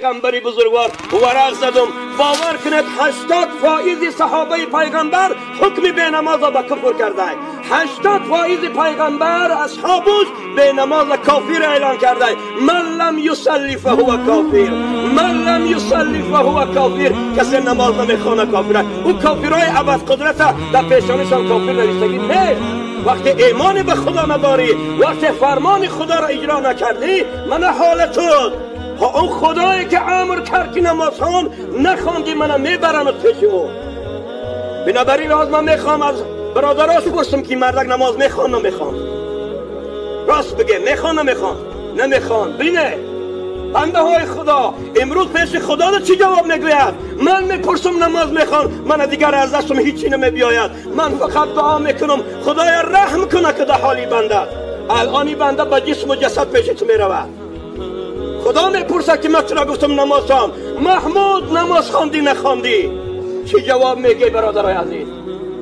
پیغمبری بزرگوار ورق زدم. باور کنید 80% صحابه پیغمبر حکم به نماز به کفر کرده. 80% پیغمبر اصحابش به نماز کافر اعلان کرده. من لم یصلی فهو کافر، من لم یصلی فهو کافر. کسی نماز نمیخونه کافره. او کافرای ابد قدرت در پیشانشان کافر نوشتگی نیست. وقتی ایمان به خدا نداری، وقتی فرمان خدا را اجرا نکردی، من حالت اون خدایی که امر کرد که نماز خوان نخواندی، من میبرم پیش او. بنابراین لحاظ من میخوام از برادراش پرسم که مردک نماز میخوان نمیخوان؟ راست بگه، میخوان نمیخوان؟ نمیخوان. بینه بنده های خدا امروز پیش خدا چی جواب میگوید؟ من میپرسم نماز میخوان، من دیگر از دستم هیچی نمیبیاید، من فقط دعا میکنم خدای رحم کنه که در حالی بنده. الان بنده با جسم و جسد پیش تو میرود. خدا میپرسه که من چرا گفتم نماز خوان؟ محمود نماز خواندی نخواندی؟ چی جواب میگه برادرای عزیز؟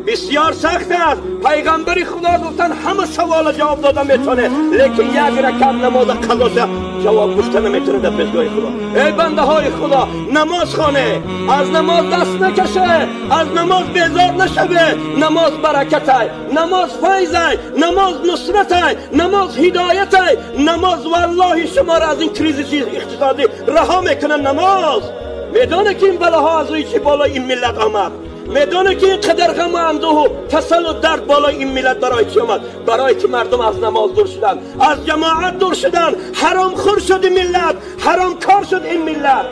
بسیار سخت است. پیغمبر خدا گفتن همه سوال جواب داده میتونه، لیکن یک رکعت نماز قضا جواب گفته نمیتونه در پیشگاه خدا. ای بنده های خدا نماز خانه، از نماز دست نکشه، از نماز بیزار نشوه. نماز برکت، نماز فیض، نماز نصرت، نماز هدایت، نماز والله شما را از این کریزیس اقتصادی رها میکنه. نماز میدانه که این بلاها از روی چی بالای این ملت آمد، میدانه که این قدر غم و اندوه و تسل و درد بالای این ملت برای چی آمد؟ برای که مردم از نماز دور شدن، از جماعت دور شدن، حرام خور شد این ملت، حرام کار شد این ملت،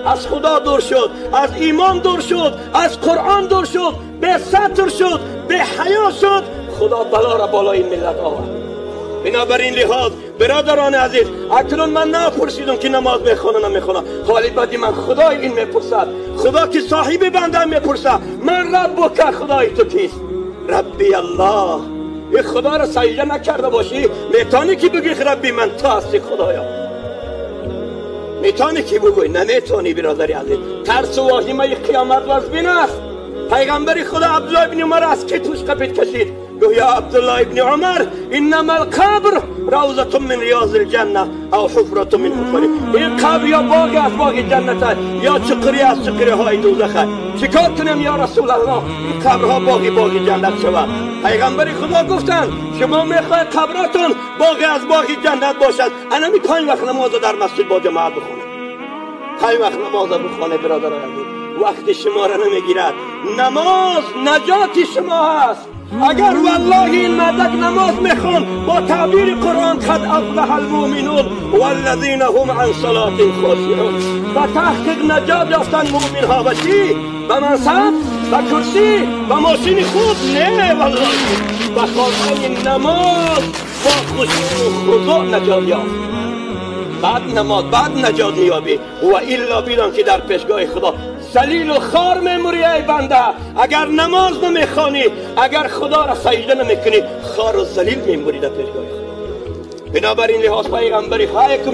از خدا دور شد، از ایمان دور شد، از قرآن دور شد، به ستر شد، به حیا شد. خدا بلا را بالای این ملت آورد. بنابراین لحاظ برادران عزیز، اکنون من نپرسیدم که نماز میخوانه نمیخوانه، حالی بدی من خدای این میپرسد، خدا که صاحب بنده میپرسد، من ربک خدای تو کیست؟ ربی الله. این خدا را سجده نکرده باشی میتونی که بگی ربی من تو هستی خدایا؟ میتونی که بگوی؟ نمیتونی برادر عزیز. ترس و واهمه قیامت وزبین است. پیغمبر خدا عبدالله ابن عمر از کی توش قپید کشید؟ گفت یا عبدالله ابن عمر انما القبر روضة من ریاض الجنه او حفرة من حفر. این قبر یا باغ از باغ جنت یا چقری از چقری های دوزخ. چیکار کنم یا رسول الله این قبرها باغ باغ جنت شود؟ پیغمبر خدا گفتند شما میخواید قبراتون باغ از باغ جنت باشد، انمی 5 وقت نماز در مسجد با جماعت بخونه. 5 وقت نماز بخونه برادران عزیز، وقت شما را نمیگیرد. نماز نجات شما هست. اگر والله این مردک نماز میخوان با تعبیر قرآن قد افلح المؤمنون والذین هم عن صلاتهم خاشعون، و تحقیق نجات یافتن مؤمن ها. و چی؟ به منصب، به کرسی، به ماشین خوب؟ نه والله، به خواندن نماز با خشوع و خضوع نجات یافت. بعد نماز بعد نجات میابی و الا بیدان که در پیشگاه خدا ذلیل و خار میموری. ای بنده اگر نماز نمیخوانی، اگر خدا را سجده نمیکنی، خار و ذلیل میموری در پیشگاه خدا. بنابراین لحاظ پیغمبری حکم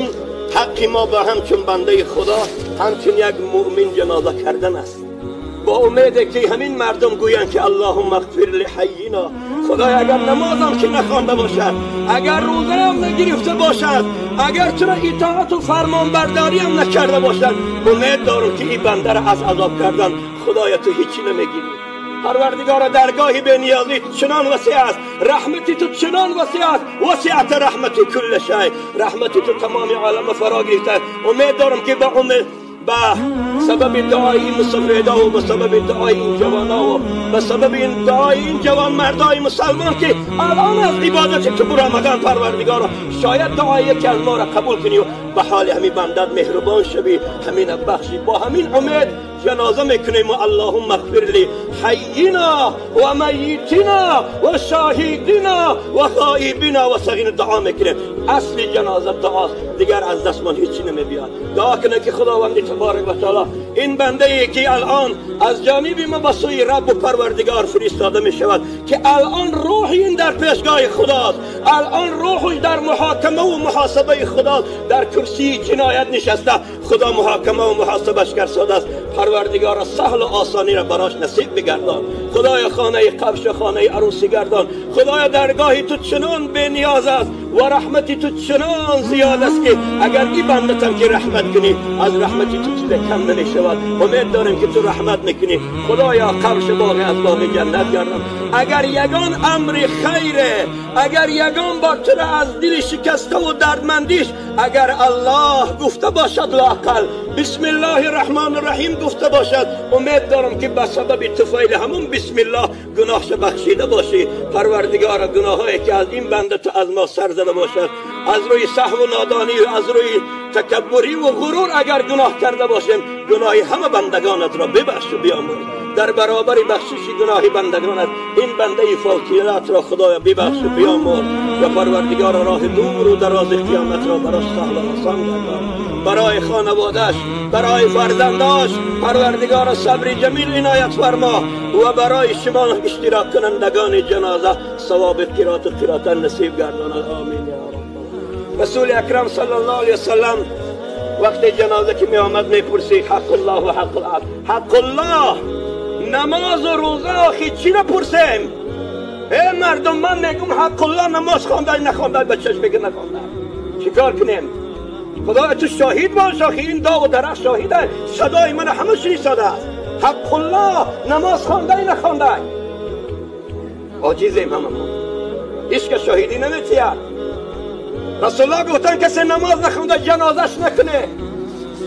حق ما به همچون بنده خدا، همچون یک مؤمن جنازه کردن است، با امید که همین مردم گویند که اللهم اغفر لحینا. خدای اگر نمازم که نخوانده باشد، اگر روزه هم نگرفته باشد، اگر چرا اطاعت و فرمانبرداری هم نکرده باشد، امید دارم که این بنده را از عذاب کردن خدایا تو هیچی نمیگیری. پروردگار درگاهی به نیازی چنان وسیع است، رحمتی تو چنان وسیع است، وسعت رحمتی کل شی، رحمتی تو تمام عالم فرا گرفته. امید دارم که با امید به سبب دعای مسافرها و به سبب دعای این جوانها و به سبب این دعای این جوان مردای مسلمان که الان از عبادت تو برآمدن، پروردگارا شاید دعای یکی از ما را قبول کنی و به حال همین بندت مهربان شوی، همین بخشی. با همین امید جنازه میکنیم و اللهم اغفر لی حینا و میتنا و شاهدینا و غائبینا و صغیرنا. دعا میکنیم. اصل جنازه دعاست، دیگر از دستمان هیچی نمیبیاد. دعا کنه که خداوند تبارک و تعالی این بنده ای که الان از جانب ما به سوی رب و پروردگار فرستاده می شود، که الان روح این در پیشگاه خداست، الان روحش در محاکمه و محاسبه خداست، در کرسی جنایت نشسته، خدا محاکمه و محاسبش کرده است. پروردگار سهل و آسانی را براش نصیب بگردان. خدای خانه قبش خانه عروسی گردان. خدای درگاهی تو چنان به نیاز است، و رحمت تو چنان زیاد است که اگر این بنده که رحمت کنی از رحمت تو چیز کم نمیشود. امید داریم که تو رحمت میکنی. خدایا قبرش باغ از باغ جنت گردان. اگر یگان امر خیره، اگر یگان بار تو را از دل شکسته و دردمندیش اگر الله گفته باشد، لااقل بسم الله الرحمن الرحیم گفته باشد، امید دارم که به سبب طفیل همون بسم الله گناهش بخشیده باشی. پروردگار گناهایی که از این بنده تو از ما سر زده باشد، از روی سهو و نادانی و از روی تکبری و غرور اگر گناه کرده باشیم، گناه همه بندگانت را ببخش و بیامرز. در برابر بخشش گناه بندگانت این بنده فاضلت را خدایا ببخش و بیامرز و پروردگار راه دور و دراز قیامت را براش سهل و آسان گردان. برای خانواده‌اش، برای فرزنداش پروردگار صبر جمیل عنایت فرما و برای شما اشتراک کنندگان جنازه ثواب قرات و قرات نصیب گرداند. آمین یا رب. رسول اکرم صلی الله علیه وسلم وقت جنازه که می آمد می پرسید حق الله و حق العبد. حق الله نماز و روزه آخی چی را پرسیم؟ ای مردم من میگم حق الله نماز خوانده نخوانده به چشم بگه نخوانده، چیکار کنیم؟ خدا تو شاهد باش، آخی این داغ و درخت شاهده، صدای من همه شنیده است. حق الله نماز خوانده نخوانده، عاجزیم هممون، هیچ که شاهدی نمیتید. رسول الله گفتن کسی نماز نخونده جنازش نکنه.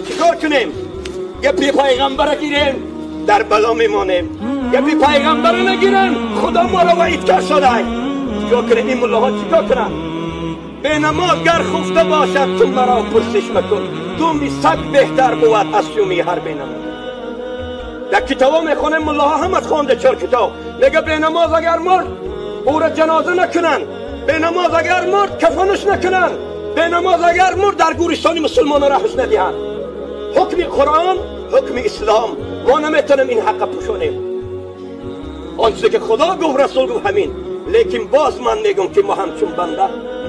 چیکار کنیم؟ گپی پیغمبر گیریم در بلا میمانیم، گپی پیغمبر نگیریم خدا ما را وعید کرد شده. چیکار کنیم؟ این ملاها چیکار کنن؟ به نماز گر خفته باشد تو مرا پرسش مکن، دومی سگ بهتر بود از شومی هر به نماز. در کتابا میخوانیم ملاها هم از خوانده 4 کتاب میگه به نماز اگر مرد او را جنازه نکنن، به نماز اگر مرد کفنش نکنن، به نماز اگر مرد در گورستان مسلمان رهش ندهند. حکم قرآن، حکم اسلام، ما نمیتونیم این حق پوشونیم. آنچه که خدا گفت رسول گفت همین. لیکن باز من میگم که ما همچون بنده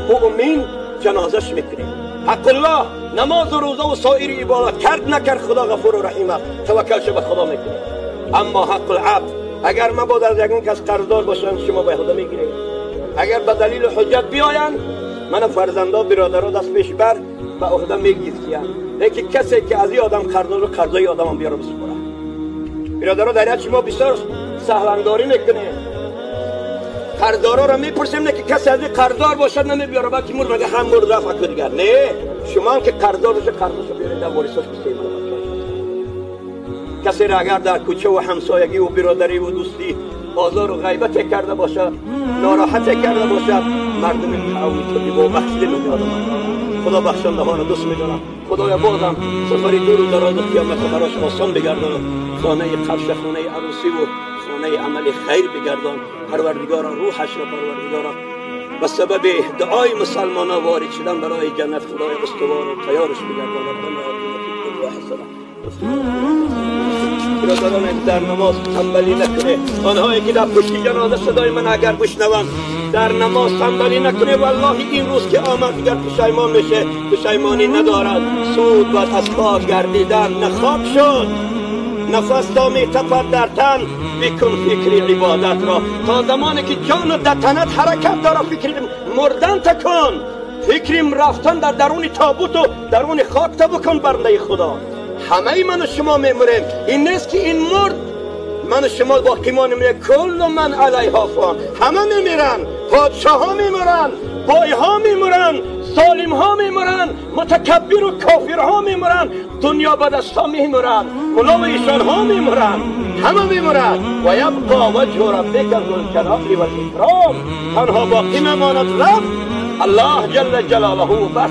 مؤمن جنازش میکنیم. حق الله نماز و روزه و سایر عبادت کرد نکرد خدا غفور و رحیم است، توکلش به خدا میکنیم. اما حق العبد اگر مبادا از یکون کس قرضدار باشن شما به خدا میگیرید. اگر به دلیل حجت بیاین من فرزندا برادرها دست پیش بر به عهده میگیریم. لیکن کسی که از این آدم قرضدار و قرضای آدم بیاره بسپره. برادرها در شما بسیار سهلنگاری میکنه. قرضدارا را میپرسیم نه که کسی از این قرضدار باشد نمیبیاره، بلکه مرد مگه هم مرد رفت اکو دیگر. نه شما هم که قرضدار باشه قرضشو بیارید در وارثاش بسیم. کسی را اگر در کوچه و همسایگی و برادری و دوستی آزار و غیبت کرده باشد، ناراحت کرده باشد، مردم قومی تو با بخشیده میادم. خدا بخشنده ها را دوست میدارم. خدایا بازم سفری دور و دراز قیامت براش آسان بگردان، خانه قفش، خانه عروسی و خانه عمل خیر بگردان. پروردگارا روحش را پروردگارا به سبب دعای مسلمان ها وارد شدن برای جنت خدای استوار و تیارش بگردان. ربنا آتنا فی الدنیا حسنه. برادران در نماز تنبلی نکنه. آنهایی که در پشت جنازه صدای من اگر بشنوند در نماز تنبلی نکنه. والله این روز که آمد دیگر پشیمان میشه، پشیمانی ندارد. سود باید از کار گردیدن نه خواب شد. نفس تا می تپد در تن بکن فکر عبادت را. تا زمانی که جان در تنت حرکت داره فکر مردن تکن، فکر رفتن در درون تابوت و درون خاک تا بکن. برنده خدا همه من و شما میموریم. این نیست که این مرد من و شما باقی مانیم. کل من علیها فان. همه میمیرن، پادشاه ها میمورن، بای ها میمورن، ظالم ها میمورن، متکبر و کافر ها میمورن، دنیا به دست ها میمورن، ملا و ایشان ها میمورن، همه میمورن. و یبقا وجه ربک ذو الجلال و الاکرام. تنها باقی میماند رب الله جل جلاله و بس.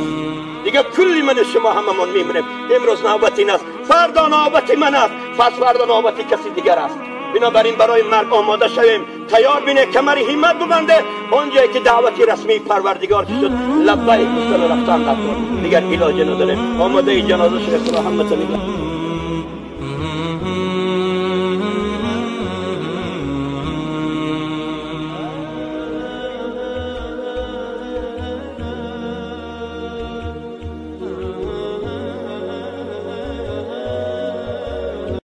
دیگه کلی من شما هممون میمونیم. امروز نوبت این است، فردا نوبت من است، پس فردا نوبت کسی دیگر است. بنابراین برای مرگ آماده شویم، تیار بینه، کمر همت ببنده. آنجایی که دعوت رسمی پروردگار شد لبیک گفتن و رفتن در کار، دیگر علاج نداریم. آماده جنازه شده. خدا همتون نگه.